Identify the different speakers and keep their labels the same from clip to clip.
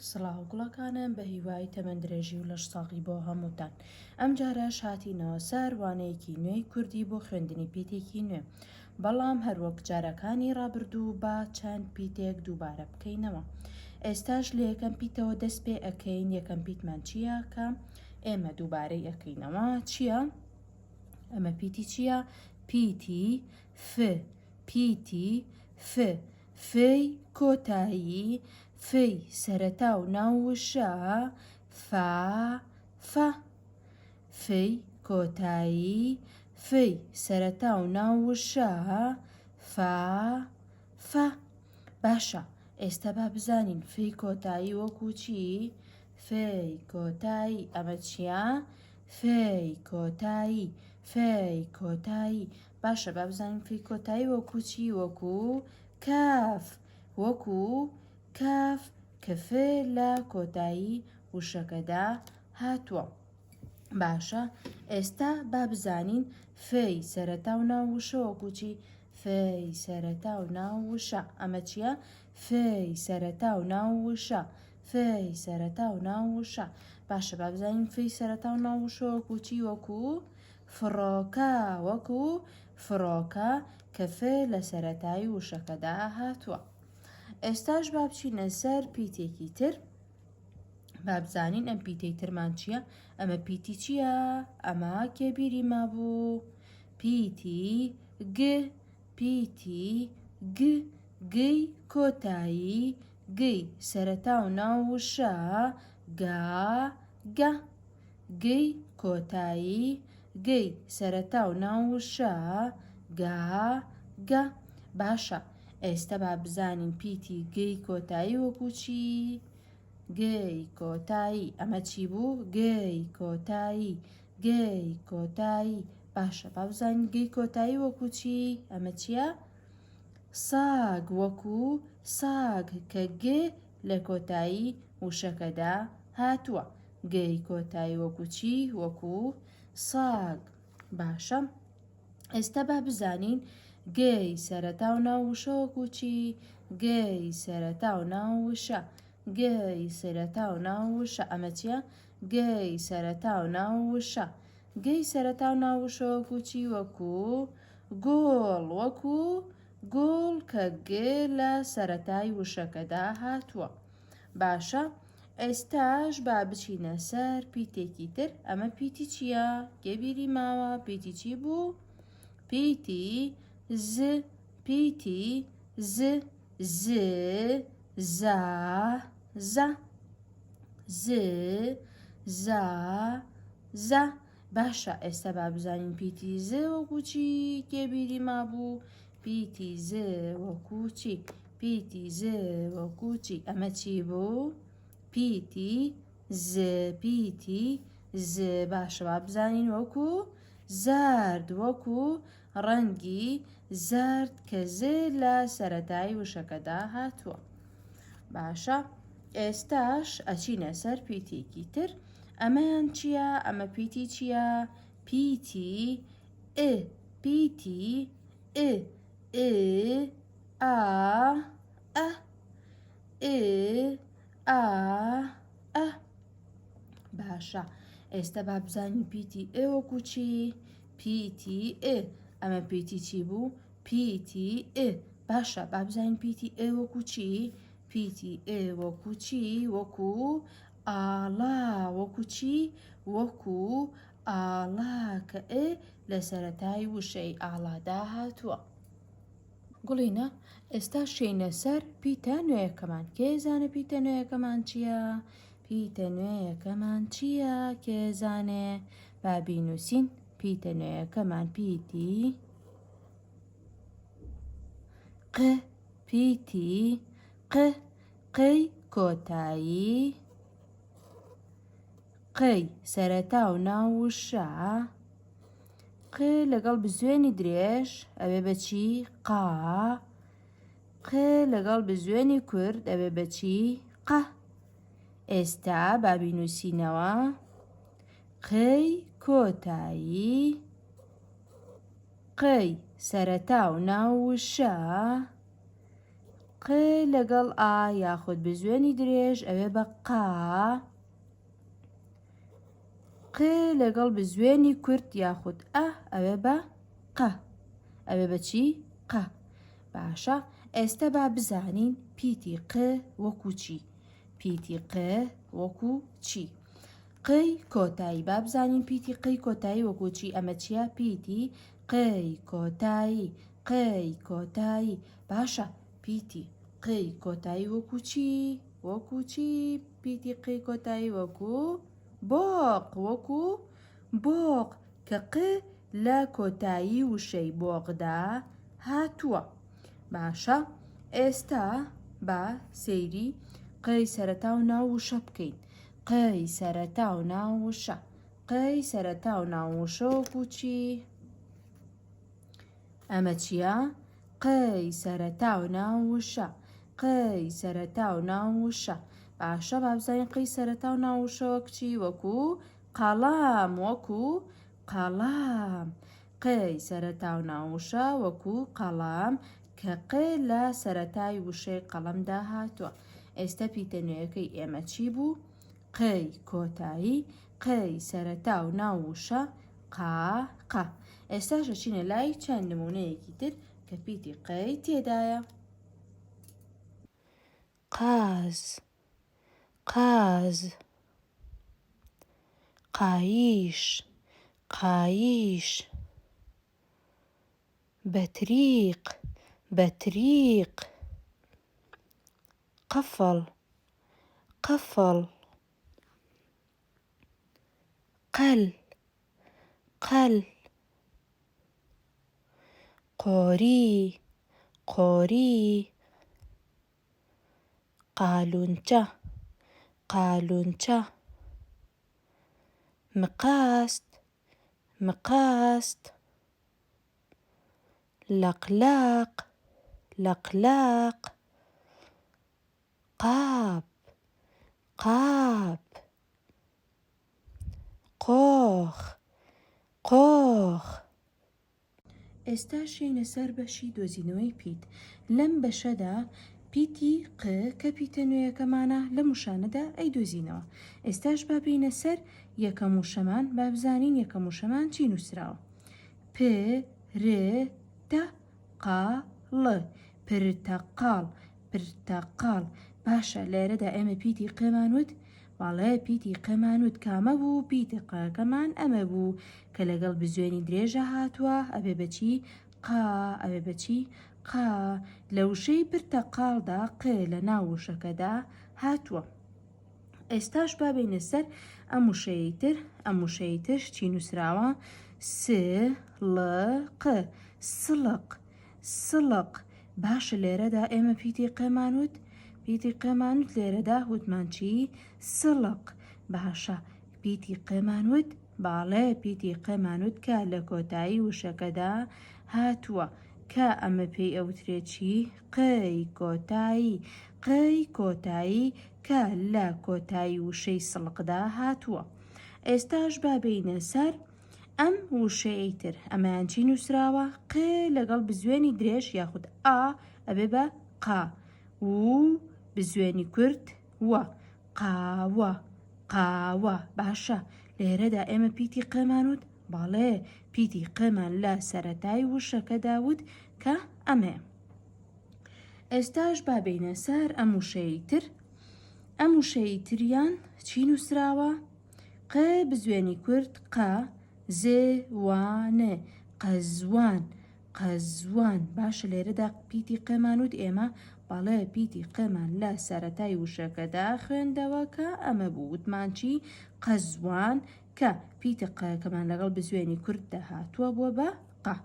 Speaker 1: سڵاو گوڵەکانم بە هیوای تەمەن درێژی و لەش ساغی بۆ هەمووتان ئەمجارەش هاتینەوە سەر وانەیەکی نوێی کوردی بۆ خوێندنی پیتێکی نوێ بەڵام هەروەک جارەکانی ڕابردوو با چەند پیتێک دووبارە بکەینەوە ئێستاش لە یەکەم پیتەوە دەست پێ ئەکەین یەکەم پیتمان چییە کە ئێمە دووبارەی ئەکەینەوە چییە؟ ئەمە پیتی چییە؟ پیتی ف پیتی ف فی کۆتایی فی سەرەتا و ناو وشە فا فە فی کۆتایی فی سەرەتا و ناو وشە فا فە باشە ئێستا با بزانین فی کۆتایی وەکو چی فی کۆتایی ئەمە چییە؟ فی کۆتایی فی کۆتایی باشە با بزانین فی کۆتایی وەکو چی وەکو کاف وەکو کاف کە ف لە کۆتایی وشەکەدا هاتووە باشە ئێستا با بزانین فی سەرەتا و ناو وشە وەکو چی فی سەرەتا و ناو وشە ئەمە چییە فی سەرەتا و ناو وشە فی سەرەتا و ناو وشە باشە با بزانین فی سەرەتا و ناو وشە وەکو چی وەکو فڕۆکە وەکو فڕۆکە کە ف لە سەرەتای وشەکەدا هاتووە. ئێستاش با بچینە سەر پیتێکی تر. با بزانین ئەم پیتەی ترمان چییە؟ ئەمە پیتی چییە؟ ئەمە کێ بیری مابوو؟ پیتی گ پیتی گ گی کۆتایی گی سەرەتا و ناو وشە گا گە گی کۆتایی گی سەرەتا و ناو وشە گا گە باشە ئێستا با بزانین پیتی گی کۆتایی وەکو چی گی کۆتایی ئەمە چی بوو گی کۆتایی گی کۆتایی باشە با بزانین گی کۆتایی وەکو چی ئەمە چییە ساگ وەکو ساگ کە گ لە کۆتایی وشەکەدا هاتووە گەی کۆتایی وەکو چی؟ وەکو ساگ. باشە ئێستا با بزانین گەی سەرەتا و ناو وشە وەکو چی؟ گەی سەرەتا و ناو وشە گەی سەرەتا و ناو وشە ئەمە چییە؟ گەی سەرەتا و ناو وشە گەی سەرەتا و ناو وشە وەکو چی؟ وەکو گوڵ وەکو گوڵ کە گ لە سەرەتای وشەکەدا هاتووە. باشە ئێستاش با بچینە سەر پیتێکی تر ئەمە پیتی چییە؟ کێ بیری ماوە پیتی چی بوو؟ پیتی ز پیتی ز ز زا زا ز زا زا باشە ئێستا با بزانین پیتی ز وەکو چی کێ بیری مابوو پیتی ز وەکو چی پیتی ز وەکو چی ئەمە چی بوو پیتی ز پیتی ز باشە با بزانین وەکو زارد وەکو ڕەنگی زەرد کە ز لە سەرەتای وشەکەدا هاتووە باشە ئێستاش ئەچینە سەر پیتێکی تر ئەمەیان چییە ئەمە پیتی چییە پیتی ئ پیتی ئ ئ ئا ئە ئ ئا ئە باشە ئێستا با بزانین پیتی ئ وەکو چی پیتی ئ ئەمە پیتی چی بوو پیتی ئ باشە با بزانین پیتی ئ وەکو چی پیتی ئ وەکو چی وەکو ئاڵا وەکو چی وەکو ئاڵا کە ئ لە سەرەتای وشەی ئاڵادا هاتووە. گوڵینە ئێستا شێینە سەر پیتە نوێیەکەمان کێ زانێ پیتە نوێیەکەمان چییە؟ پیتە نوێیەکەمان چییە؟ کێ زانێ؟ با بینووسین پیتە نوێیەکەمان پیتی ق پیتی ق قی کۆتایی قی سەرەتا و ناو وشە ق لەگەڵ بزوێنی درێژ ئەبێ بە چی؟ قا ق لەگەڵ بزوێنی کورد ئەبێ بە چی؟ قە ئێستا با بینووسینەوە قی کۆتایی قی سەرەتا و ناو وشە. ق لەگەڵ ئا یاخود بزوێنی درێژ ئەوێ بە قا. ق لەگەڵ بزوێنی کورت یاخود ئە ئەوێ بە قە. ئەوێ بە چی؟ قە. باشە ئێستا با بزانین پیتی ق وەکو چی؟ پیتی ق وەکو چی؟ قی کۆتایی با بزانین پیتی قی کۆتایی وەکو چی ئەمە چییە پیتی قی کۆتایی قی کۆتایی باشە پیتی قی کۆتایی وەکو چی وەکو چی پیتی قی کۆتایی وەکو بۆق وەکو بۆق کە ق لە کۆتایی وشەی بۆقدا هاتووە باشە ئێستا با سەیری قی سەرەتا و ناو وشە بکەین قی سەرەتا و ناو وشە قی سەرەتا و ناو وشە وەکو چی؟ ئەمە چییە؟ قی سەرەتا و ناو وشە قی سەرەتا و ناو وشە باشە با بزانین قی سەرەتا و ناو وشە وەک چی؟ وەکو قەڵەم وەکو قەڵەم قی سەرەتا و ناو وشە وەکو قەڵەم کە ق لە سەرەتای وشەی قەڵەمدا هاتووە. ئێستە پیتە نوێیەکەی ئێمە چی بوو؟ قی کۆتایی، قی سەرەتا و ناو وشە، قا، قە. ئێستاش ئەچینە لای چەند نموونەیەکی تر کە پیتی قی تێدایە. قاز، قاز، قایش، قایش. بەتریق، بەتریق. قەفڵ، قەفڵ. قەل، قەل. قۆری، قۆری. قالونچە، قالونچە. مقاست، مقاست. لەقلەق، لەقلەق. قاپ، قاپ. قۆخ، قۆخ. ئێستاش یەینە سەر بەشی دۆزینەوەی پیت. لەم بەشەدا پیتی، ق، کە پیتە نوێیەکەمانە لەم وشانەدا ئەیدۆزینەوە. ئێستاش با بێینە سەر یەکەم وشەمان با بزانین یەکەم وشەمان چی نووسراوە. پ، ر، تە، قا، ڵ، پرتەقاڵ، پرتەقاڵ. باشە لێرەدا ئێمە پیتی قمان وت؟ بەڵێ پیتی قمان وت کامە بوو؟ پیتی قەکەمان ئەمە بوو کە لەگەڵ بزوێنی درێژە هاتووە ئەبێ بە چی؟ قا ئەبێ بە چی؟ قا. لە وشەی پرتەقاڵدا ق لە ناو وشەکەدا هاتووە. ئێستاش با بێینە سەر ئەم وشەیەی تر، ئەم وشەیەی تر چی نووسراوە؟ س، ڵ، ق، سڵق، سڵق. باشە لێرەدا ئێمە پیتی قمان وت؟ پیتی قمان وت لێرەدا وتمان چی؟ سڵق. باشە پیتی قمان وت؟ باڵێ پیتی قمان وت کە لە کۆتایی وشەکەدا هاتووە. کە ئەمە پێی ئەوترێ چی؟ قی کۆتایی. قی کۆتایی کە لە کۆتایی وشەی سڵقدا هاتووە. ئێستاش با بێینە سەر ئەم وشەیەی تر. ئەمەیان چی نووسراوە؟ ق لەگەڵ بزوێنی درێژ یاخود ئا ئەبێ بە قا و بزوێنی کورت وە قاوە قاوە. باشە لێرەدا ئێمە پیتی قمان وت؟ بەڵێ پیتی قمان لە سەرەتای وشەکەدا وت کە ئەمەیە. ئێستاش با بێینە سەر ئەم وشەیەی تر. ئەم وشەیەی تریان چی نووسراوە؟ ق بزوێنی کورت قە ز وا ن قەزوان قەزوان. باشە لێرەدا پیتی قمان وت ئێمە؟ بەڵێ پیتی قمان لە سەرەتای وشەکەدا خوێندەوە کە ئەمە بوو. وتمان چی؟ قەزوان کە پیتی قەکەمان لەگەڵ بزوێنی کورتدا هاتووە بووە بە قە.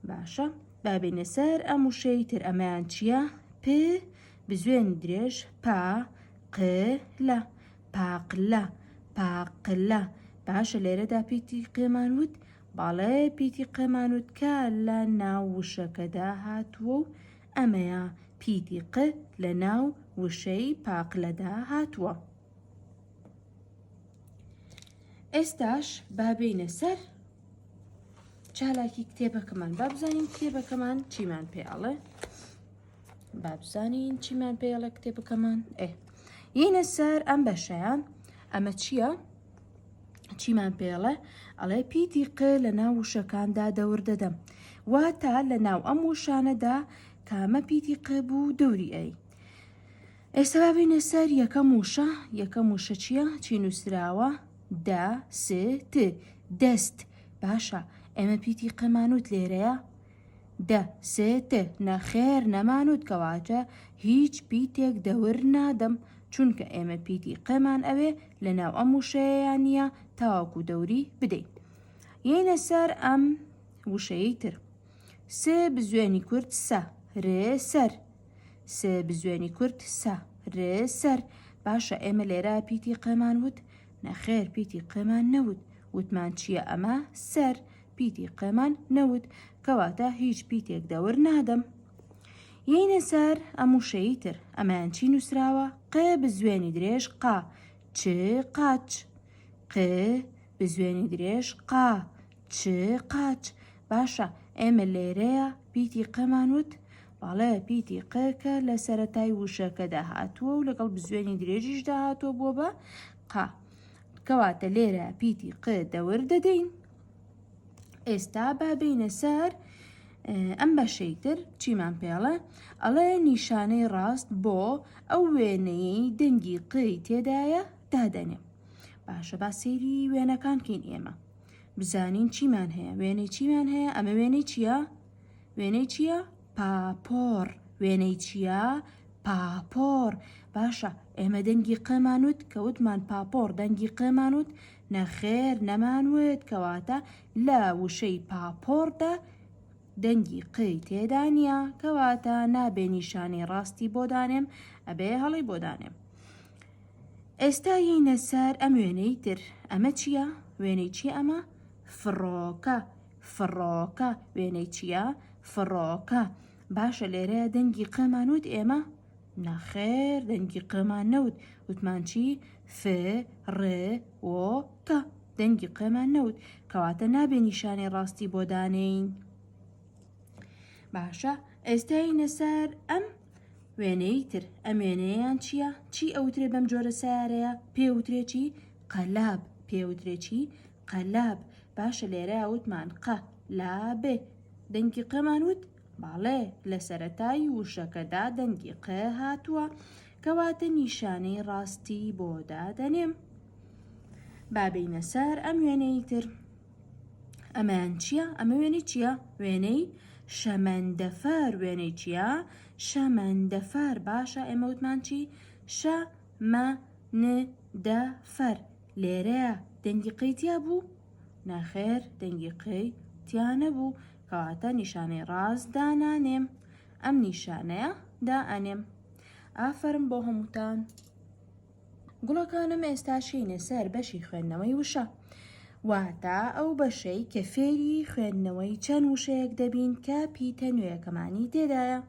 Speaker 1: باشە با بێینە سەر ئەم وشەی تر ئەمەیان چییە؟ پ بزوێنی درێژ پا ق لە پاقلە پاقلە. باشە لێرەدا پیتی قێمان وت؟ بەڵێ پیتی قێمان وت کە لە ناو وشەکەدا هاتووە و ئەمەیە پیتی ق لە ناو وشەی پاقلەدا هاتووە. ئێستاش با بێینە سەر چالاکی کتێبەکەمان با بزانین کتێبەکەمان چیمان پێ ئەڵێ. با بزانین چیمان پێڵە کتێبەکەمان ئێ یینە سەر ئەم بەشەیان ئەمە چییە؟ چیمان پێڵێ ئەڵێ پیتی ق لە ناو وشەکاندا دەور دەدەم واتە لە ناو ئەم وشانەدا کامە پیتی ق بوو دەوری ئەی ئێستا با بینە سەر یەکەم وشە یەکەم وشە چییە چی نووسراوە دە س ت دەست باشە ئێمە پیتی قەمانوت لێرەیە دە س ت نەخێر نەمانوت کەواتە هیچ پیتێک دەور نادەم چونکە ئێمە پیتی قمان ئەوێ لە ناو ئەم وشەیەیا نییە تاوەکو دەوری بدەین یەینە سەر ئەم وشەیەی تر سێ بزوێنی کورت سە رێ سەر سێ بزوێنی کورت سە رێ سەر باشە ئێمە لێرە پیتی قمان وت نەخێر پیتی قمان نەوت وتمان چییە ئەمە سەر پیتی قمان نەوت کەواتە هیچ پیتێک دەور نادەم یەینە سەر ئەم وشەی تر ئەمەیان چی نووسراوە ق بزوێنی درێژ قا چ قاچ ق بزوێنی درێژ قا چ قاچ باشە ئێمە لێرەیە پیتی قمان وت بەڵێ پیتی ق کە لە سەرەتای وشەکەدا هاتووە و لەگەڵ بزوێنی درێژیشدا هاتووە بووە بە قا کەواتە لێرە پیتی ق دەور دەدەین ئێستا با بینە سەر ئەم بەشەی تر چیمان پێڵە ئەڵێ نیشانەی ڕاست بۆ ئەو وێنەیەی دەنگی قی تێدایە دادەنێ باشە با سەیری وێنەکان کەین ئێمە بزانین چیمان هەیە وێنەی چیمان هەیە ئەمە وێنەی چییە؟ وێنەی چییە؟ پاپۆڕ وێنەی چییە؟ پاپۆڕ باشە ئێمە دەنگی قمان وت کە وتمان پاپۆڕ دەنگی قمان وت نەخێر نەمان وت کەواتە لە وشەی پاپۆڕدا دەنگی قی تێدا نییە کەواتە نابێ نیشانەی ڕاستی بۆ دانێم ئەبێ هەڵی بۆ دانێم ئێستا یینە سەر ئەم وێنەی تر ئەمە چییە؟ وێنەی چییە ئەمە؟ فڕۆکە فڕۆکە وێنەی چییە؟ فڕۆکە باشە لێرەیە دەنگی قمان وت ئێمە؟ نەخێر دەنگی قمان نەوت وتمان چی؟ ف ڕ وۆ کە دەنگی قمان نەوت کەواتە نابێ نیشانەی ڕاستی بۆ دانێین باشە ئێستا یینە سەر ئەم وێنەی تر ئەم وێنەیەیان چییە؟ چی ئەوترێ بەم جۆرە سیارەیە؟ پێوترێ چی؟ قەلاب پێوترێ چی؟ قەلاب باشە لێرە وتمان قە لا بێ دەنگی قەمان وت بەڵێ لە سەرەتای وشەکەدا دەنگی ق هاتووە کەواتە نیشانەی ڕاستی بۆ دادەنێم با بێینە سەر ئەم وێنەی تر ئەمەیان چییە؟ ئەمە وێنەی چییە؟ وێنەی شەمەندەفەر وێنەی چییە؟ شەمەندەفەر باشە ئێمە وتمان چی؟ شە مە ن دە فەر لێرەیە دەنگی قەی تیا بوو؟ نەخێر دەنگی قەی تیا نەبوو کەواتە نیشانەی ڕاست دانانێم ئەم نیشانەیە دائەنێم ئافەرم بۆ هەمووتان. گوڵەکانم ئێستا شینە سەر بەشی خوێندنەوەی وشە واتە ئەو بەشەی کە فێری خوێندنەوەی چەند وشەیەک دەبین کە پیتە نوێیەکەمانی تێدایە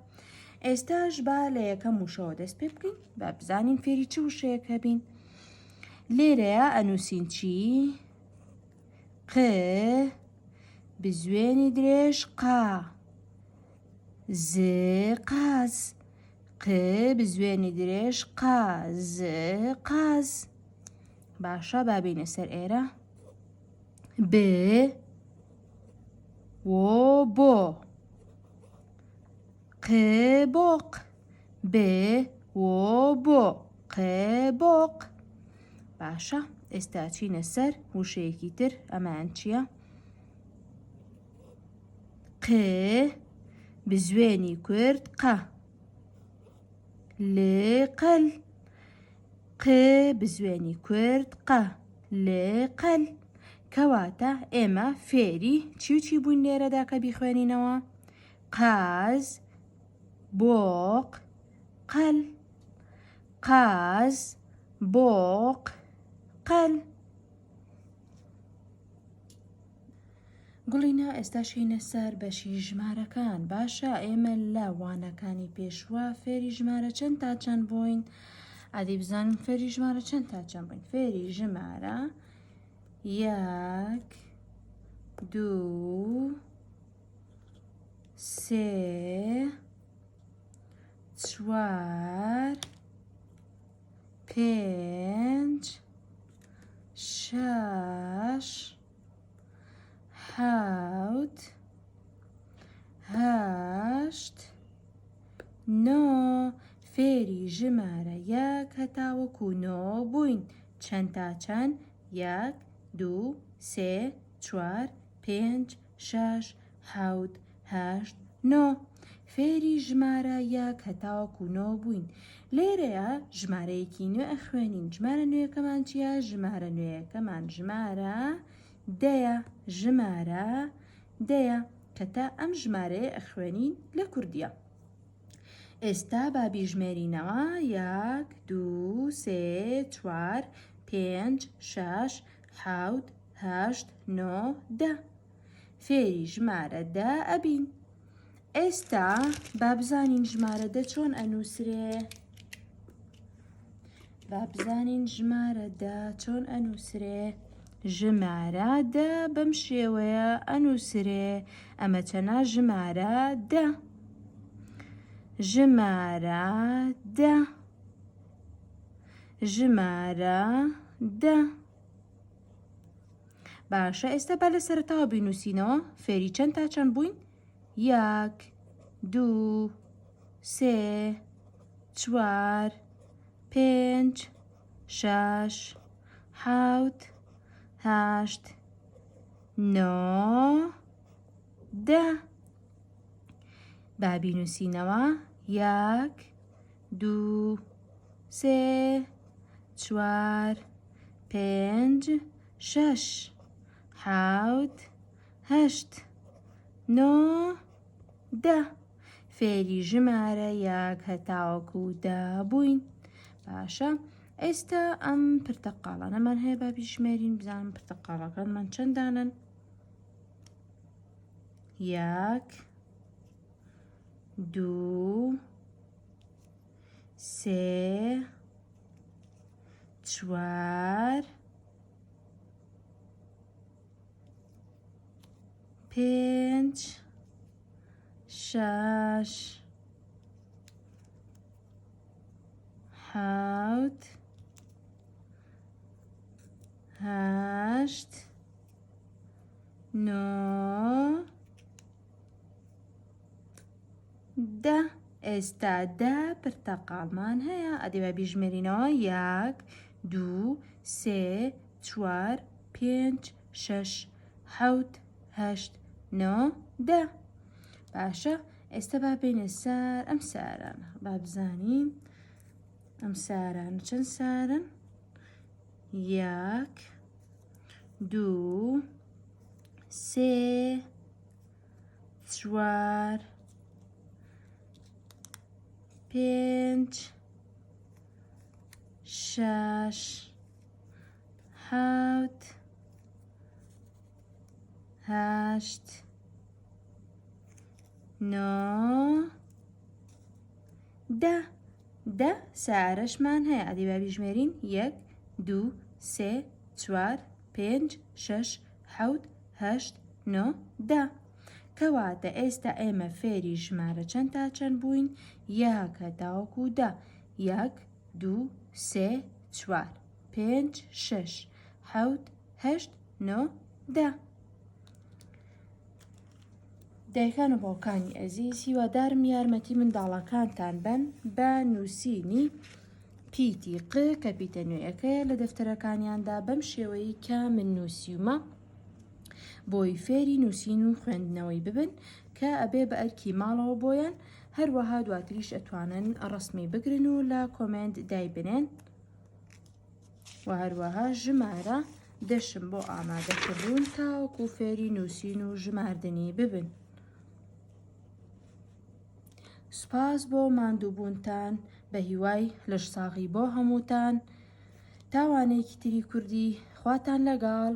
Speaker 1: ئێستاش با لە یەکەم وشەوە دەست پێ بکەین با بزانین فێری چ وشەیەک هەبین لێرەیە ئەنووسین چی ق بزوێنی درێژ قا ز قاز ق بزوێنی درێژ قا ز قاز باشە با بینە سەر ئێرە ب وۆ بۆ ق بۆق ب وۆ بۆ ق بۆق باشە ئێستا چینە سەر وشەیەکی تر ئەمان چییە؟ ق بزوێنی کورد قە ل قەل ق بزوێنی کورد قە ل قەل کەواتە ئێمە فێری چی و چی بووین لێرەدا کە بیخوێنینەوە قاز بۆق قەل قاز بۆق قەل گوڵینە ئێستا شینە سەر بەشی ژمارەکان باشە ئێمە لە وانەکانی پێشوە فێری ژمارە چەند تا چەند بووین ئەدی بزانم فێری ژمارە چەند تا چەند بووین فێری ژمارە یەک دوو سێ. چوار، پێنج، شەش، حەوت، هەشت، نۆ، فێری ژمارە یەک هەتاوەکو نۆ بووین. چەند تا چەند؟ یەک، دوو، سێ، چوار، پێنج، شەش، حەوت، هەشت، نۆ. فێری ژمارە یەک هەتاوەکو نۆ بووین. لێرەیا ژمارەیەکی نوێ ئەخوێنین. ژمارە نوێیەکەمان چییە؟ ژمارە نوێیەکەمان ژمارە دەیە. ژمارە دەیە کە تا ئەم ژمارەیە ئەخوێنین لە کوردیە. ئێستا با بیژمێرینەوە، یەک، دوو، سێ، چوار، پێنج، شەش، حەوت، هەشت، نۆ، دە. فێری ژمارە دە ئەبین. ئێستا با بزانین ژمارە دە چۆن ئەنووسرێ. با بزانین ژمارە دە چۆن ئەنووسرێ. ژمارە دە بەم شێوەیە ئەنووسرێ. ئەمە چەنە ژمارە دە. ژمارە دە. ژمارە دە. باشە ئێستا با لە سەرەتاوە بینووسینەوە فێری چەند تا چەند بووین یەک دوو سێ چوار پێنج شەش حەوت هەشت نۆ دە با بینووسینەوە یەک دوو سێ چوار پێنج شەش حەوت هەشت نۆ دە فێری ژمارە یەک هەتاوەکو دە بووین باشە ئێستا ئەم پرتەقاڵانەمان هەیە با بیژمێرین بزانم پرتەقاڵەکانمان چەند دانەن یەک دوو سێ چوار پێنج شەش حەوت هەشت نۆ دە ئێستا دە پرتەقاڵمان هەیە ئەدی با بیژمێرینەوە یەک دوو سێ چوار پێنج شەش حەوت هەشت نۆ دە باشە ئێستا با بینە سەر ئەم سارانە با بزانین ئەم سارانە چەند سارن یەک دوو سێ چوار پێنج شەش حەوت هەشت نۆ دە دە سارەشمان هەیە ئەدی با بیژمێرین یەک دوو سێ چوار پێنج شەش حەوت هەشت نۆ دە کەواتە ئێستا ئێمە فێری ژمارە چەند تا چەند بووین یەک هەتاوەکو دە یەک دوو سێ چوار پێنج شەش حەوت هەشت نۆ دە دایکان و باوکانی ئەزیز هیوادارم یارمەتی منداڵەکانتان بەن بە نووسینی پیتی ق کە پیتە نوێیەکەیە لە دەفتەرەکانیاندا بەم شێوەیەی کە من نووسیومە بۆی فێری نووسین و خوێندنەوەی ببن کە ئەبێ بە ئەرکی ماڵەوە بۆیان هەروەها دواتریش ئەتوانن ڕسمی بگرن و لە کۆمێنت دایبنێن و هەروەها ژمارە دەشم بۆ ئامادەکردوون تاوەکو فێری نووسین و ژماردنی ببن. سوپاس بۆ ماندووبوونتان بە هیوای لەشساغی بۆ هەمووتان تا وانەیەکی تری کوردی خواتان لەگەڵ.